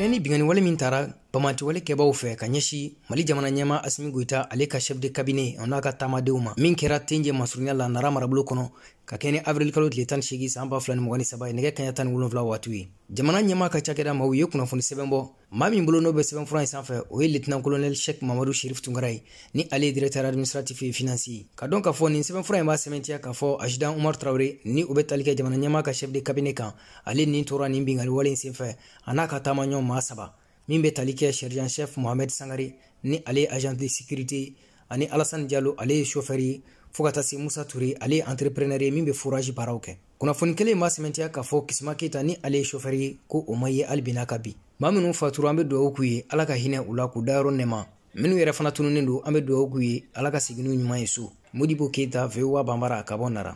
Kɛ ni binkanni wale min tara banbaanciwale kɛbaw fɛ ka ɲɛsin Mali jamana ɲɛmaa Asimi Goyita, ale ka chef de cabinet, o n'a ka taamadenw ma, min kɛra Tenje masurunya la Nara marabolo kɔnɔ, ka kɛ ni avril kalo tile 18 san 2023 ye, nɛgɛ kaɲa 17 waatiw ye, jamana ɲɛmaa ka cakɛda maaw ye kunnafoni sɛbɛn bɔ. Maa min bolo n'o bɛ sɛbɛnfura in sanfɛ, o ye lieutenant colonel Cheikh Mamadu Sherif Tunkara ye, ni ale ye directeur administratif et financier. Ka dɔn k'a fɔ nin sɛbɛnfura in b'a sɛmɛntiya k'a fɔ adjudant Umar Traoré, ni o bɛ tali kɛ jamana ɲɛmaa ka chef de cabinet kan, ale nin tora nin binkanni wale in senfɛ, a n'a ka taamaɲɔgɔn maa saba, min bɛ tali kɛ sergent chef Mohamed Sangare, ni ale ye agent de sécurité, ani Alassane Diallo, ale ye chauffeur ye, fo ka taa se Musa Touré, ale ye entrepreneur ye min bɛ forage baaraw kɛ. Kunnafoni kelen b'a sɛmɛntiya k'a fɔ Kisima Keyita, ni ale ye chauffeur ye, ko o ma ye hali bi n'a ka bi. Maa minnu fatura, an bɛ dugawu k'u ye, Ala ka hinɛ u la k'u dayɔrɔ nɛma. Minnu yɛrɛ fana tununnen don, an bɛ dugawu k'u ye, Ala ka segin n'u ɲuman ye so. Modibo Keyita, VOA Banbara, ka bɔ Nara.